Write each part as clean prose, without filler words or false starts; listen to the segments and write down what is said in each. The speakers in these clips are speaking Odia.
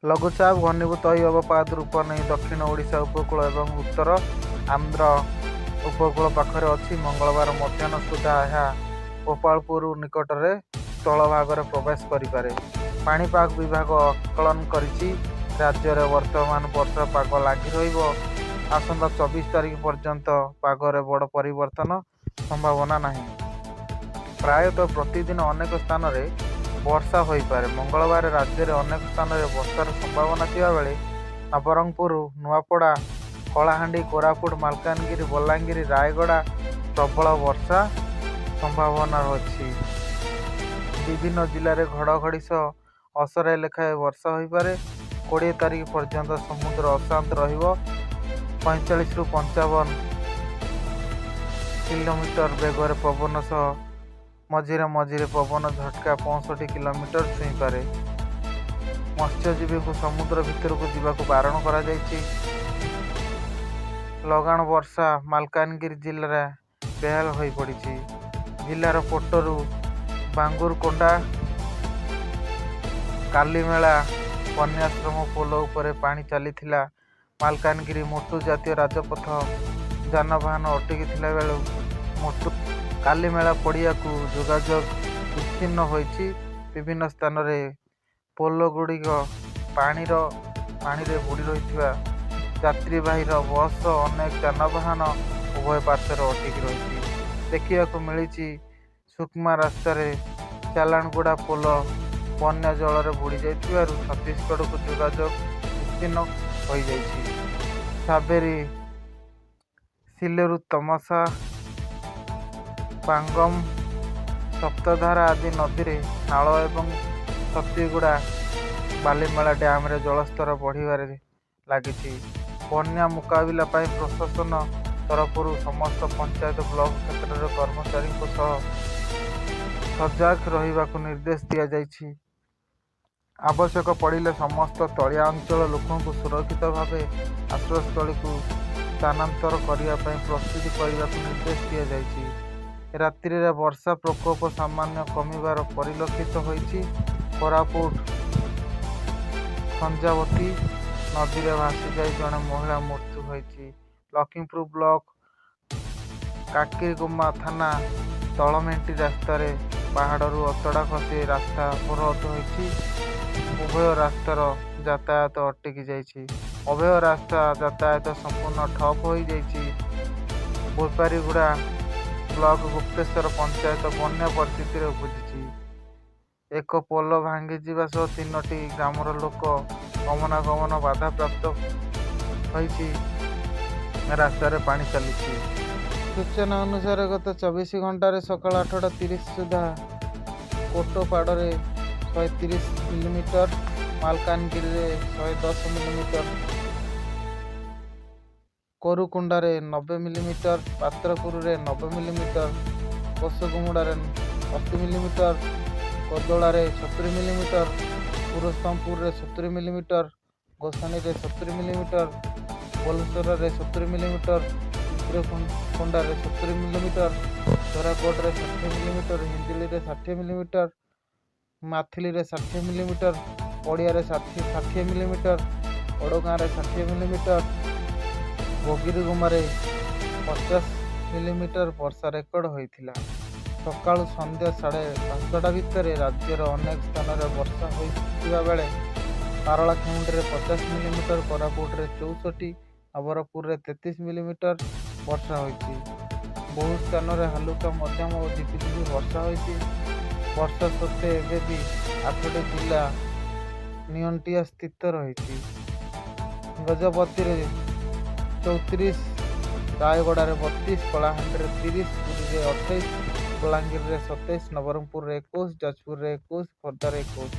ଲଘୁଚାପ ଘନୀଭୂତ ହୋଇ ଅବପାତ ରୂପ ନେଇ ଦକ୍ଷିଣ ଓଡ଼ିଶା ଉପକୂଳ ଏବଂ ଉତ୍ତର ଆନ୍ଧ୍ର ଉପକୂଳ ପାଖରେ ଅଛି। ମଙ୍ଗଳବାର ମଧ୍ୟାହ୍ନ ସୁଦ୍ଧା ଏହା ଗୋପାଳପୁର ନିକଟରେ ସ୍ଥଳଭାଗରେ ପ୍ରବେଶ କରିପାରେ। ପାଣିପାଗ ବିଭାଗ ଆକଳନ କରିଛି। ରାଜ୍ୟରେ ବର୍ତ୍ତମାନ ବର୍ଷା ପାଗ ଲାଗି ରହିବ। ଆସନ୍ତା 24 ତାରିଖ ପର୍ଯ୍ୟନ୍ତ ପାଗରେ ବଡ଼ ପରିବର୍ତ୍ତନ ସମ୍ଭାବନା ନାହିଁ। ପ୍ରାୟତଃ ପ୍ରତିଦିନ ଅନେକ ସ୍ଥାନରେ ବର୍ଷା ହୋଇପାରେ। ମଙ୍ଗଳବାର ରାଜ୍ୟରେ ଅନେକ ସ୍ଥାନରେ ବର୍ଷାର ସମ୍ଭାବନା ଥିବାବେଳେ ନବରଙ୍ଗପୁର, ନୂଆପଡ଼ା, କଳାହାଣ୍ଡି, କୋରାପୁଟ, ମାଲକାନଗିରି, ବଲାଙ୍ଗୀର, ରାୟଗଡ଼ା ପ୍ରବଳ ବର୍ଷା ସମ୍ଭାବନା ଅଛି। ବିଭିନ୍ନ ଜିଲ୍ଲାରେ ଘଡ଼ଘଡ଼ି ସହ ଅସରାଏ ଲେଖାଏଁ ବର୍ଷା ହୋଇପାରେ। 20 ତାରିଖ ପର୍ଯ୍ୟନ୍ତ ସମୁଦ୍ର ଅଶାନ୍ତ ରହିବ। 45ରୁ 55 କିଲୋମିଟର ବେଗରେ ପବନ ସହ ମଝିରେ ମଝିରେ ପବନ ଝଟକା 65 କିଲୋମିଟର ଛୁଇଁପାରେ। ମତ୍ସ୍ୟଜୀବୀଙ୍କୁ ସମୁଦ୍ର ଭିତରକୁ ଯିବାକୁ ବାରଣ କରାଯାଇଛି। ଲଗାଣ ବର୍ଷା ମାଲକାନଗିରି ଜିଲ୍ଲାରେ ବେହାଲ ହୋଇପଡ଼ିଛି। ଜିଲ୍ଲାର ପୋଟେରୁ, ବାଙ୍ଗୁରକୋଣ୍ଡା, କାଲିମେଳା ବନ୍ୟାଶ୍ରମ ପୋଲ ଉପରେ ପାଣି ଚାଲିଥିଲା। ମାଲକାନଗିରି ମୋଟୁ ଜାତୀୟ ରାଜପଥ ଯାନବାହନ ଅଟକି ଥିବାବେଳେ ମୋଟୁ କାଲିମେଳା ପଡ଼ିଆକୁ ଯୋଗାଯୋଗ ବିଚ୍ଛିନ୍ନ ହୋଇଛି। ବିଭିନ୍ନ ସ୍ଥାନରେ ପୋଲଗୁଡ଼ିକ ପାଣିରେ ବୁଡ଼ି ରହିଥିବା ଯାତ୍ରୀବାହୀ ବସ୍ ସହ ଅନେକ ଯାନବାହନ ଉଭୟ ପାର୍ଶ୍ୱରେ ଅଟକି ରହିଛି। ଦେଖିବାକୁ ମିଳିଛି। ସୁକମା ରାସ୍ତାରେ ଚାଲାଣଗୁଡ଼ା ପୋଲ ବନ୍ୟା ଜଳରେ ବୁଡ଼ି ଯାଇଥିବାରୁ ଛତିଶଗଡ଼କୁ ଯୋଗାଯୋଗ ବିଚ୍ଛିନ୍ନ ହୋଇଯାଇଛି। ସାବେରୀ, ସିଲେରୁ, ତମସା, ପାଙ୍ଗମ, ସପ୍ତଧାରା ଆଦି ନଦୀରେ ନାଳ ଏବଂ ସତୀଗୁଡ଼ା, ବାଲିମେଳା ଡ୍ୟାମରେ ଜଳସ୍ତର ବଢ଼ିବାରେ ଲାଗିଛି। ବନ୍ୟା ମୁକାବିଲା ପାଇଁ ପ୍ରଶାସନ ତରଫରୁ ସମସ୍ତ ପଞ୍ଚାୟତ, ବ୍ଲକ କ୍ଷେତ୍ରର କର୍ମଚାରୀଙ୍କ ସହ ସଜାଗ ରହିବାକୁ ନିର୍ଦ୍ଦେଶ ଦିଆଯାଇଛି। ଆବଶ୍ୟକ ପଡ଼ିଲେ ସମସ୍ତ ତଳିଆ ଅଞ୍ଚଳ ଲୋକଙ୍କୁ ସୁରକ୍ଷିତ ଭାବେ ଆଶ୍ରୟସ୍ଥଳୀକୁ ସ୍ଥାନାନ୍ତର କରିବା ପାଇଁ ପ୍ରସ୍ତୁତି କରିବାକୁ ନିର୍ଦ୍ଦେଶ ଦିଆଯାଇଛି। ରାତ୍ରିରେ ବର୍ଷା ପ୍ରକୋପ ସାମାନ୍ୟ କମିବାର ପରିଲକ୍ଷିତ ହୋଇଛି। କୋରାପୁଟ ଖଞ୍ଜାବତୀ ନଦୀରେ ଭାସିଯାଇ ଜଣେ ମହିଳା ମୃତ୍ୟୁ ହୋଇଛି। ଲକ୍ଷ୍ମୀପୁର ବ୍ଲକ କାକିରିଗୁମ୍ମା ଥାନା ତଳମେଣ୍ଟି ରାସ୍ତାରେ ପାହାଡ଼ରୁ ଅତଡ଼ା ଖସି ରାସ୍ତା ଅବରୋଧ ହୋଇଛି। ଉଭୟ ରାସ୍ତାର ଯାତାୟାତ ଅଟକି ଯାଇଛି। ଉଭୟ ରାସ୍ତା ଯାତାୟାତ ସମ୍ପୂର୍ଣ୍ଣ ଠପ୍ ହୋଇଯାଇଛି। ବୋପାରୀଗୁଡ଼ା ବ୍ଲକ ଗୁପ୍ତେଶ୍ୱର ପଞ୍ଚାୟତ ବନ୍ୟା ପରିସ୍ଥିତିରେ ଉପୁଜିଛି। ଏକ ପୋଲ ଭାଙ୍ଗିଯିବା ସହ ତିନୋଟି ଗ୍ରାମର ଲୋକ ଗମନାଗମନ ବାଧାପ୍ରାପ୍ତ ହୋଇଛି। ରାସ୍ତାରେ ପାଣି ଚାଲିଛି। ସୂଚନା ଅନୁସାରେ ଗତ 24 ଘଣ୍ଟାରେ ସକାଳ 8:30 ସୁଦ୍ଧା କୋଟପାଡ଼ରେ 130 ମିଲିମିଟର, ମାଲକାନଗିରିରେ 110 ମିଲିମିଟର, କୋରୁକୋଣ୍ଡାରେ 90 ମିଲିମିଟର, ପାତ୍ରପୁରରେ 90 ମିଲିମିଟର, କୋଷାଗୁମୁଡ଼ାରେ 80 ମିଲିମିଟର, କୋଦଳାରେ 70 ମିଲିମିଟର, ପୁରୁଷୋତ୍ତମପୁରରେ 70 ମିଲିମିଟର, ଗୋସାଣୀରେ 70 ମିଲିମିଟର, ପୋଲସରାରେ 70 ମିଲିମିଟର, ଚିତ୍ରକୋଣ୍ଡାରେ 70 ମିଲିମିଟର, ଧରାକୋଟରେ 60 ମିଲିମିଟର, ହିଞ୍ଜିଳିରେ 60 ମିଲିମିଟର, ମାଥିଲିରେ 60 ମିଲିମିଟର, ପଡ଼ିଆରେ 60 ମିଲିମିଟର, ଓଡ଼ଗାଁରେ 60 ମିଲିମିଟର, ଗୋଗିରିଗୁମ୍ମାରେ 50 ମିଲିମିଟର ବର୍ଷା ରେକର୍ଡ ହୋଇଥିଲା। ସକାଳୁ ସନ୍ଧ୍ୟା 5:30 ଭିତରେ ରାଜ୍ୟର ଅନେକ ସ୍ଥାନରେ ବର୍ଷା ହୋଇଥିବା ବେଳେ ପାରଳାଖେମୁଣ୍ଡିରେ 50 ମିଲିମିଟର, କୋରାପୁଟରେ 64, ନବରଙ୍ଗପୁରରେ 33 ମିଲିମିଟର ବର୍ଷା ହୋଇଛି। ବହୁ ସ୍ଥାନରେ ହାଲୁକା, ମଧ୍ୟମ ଓ ଝିପିଝିପି ବର୍ଷା ହୋଇଛି। ବର୍ଷା ସତ୍ତ୍ୱେ ଏବେ ବି ଆଠଟି ଜିଲ୍ଲା ନିଅଣ୍ଟିଆ ସ୍ଥିତି ରହିଛି। ଗଜପତିରେ 34, ରାୟଗଡ଼ାରେ 32, କଳାହାଣ୍ଡିରେ 30, ପୁରୀରେ 28, ବଲାଙ୍ଗୀରରେ 27, ନବରଙ୍ଗପୁରରେ 21, ଯାଜପୁରରେ 21, ଖୋର୍ଦ୍ଧାରେ 21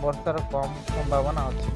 ବର୍ଷାର କମ୍ ସମ୍ଭାବନା ଅଛି।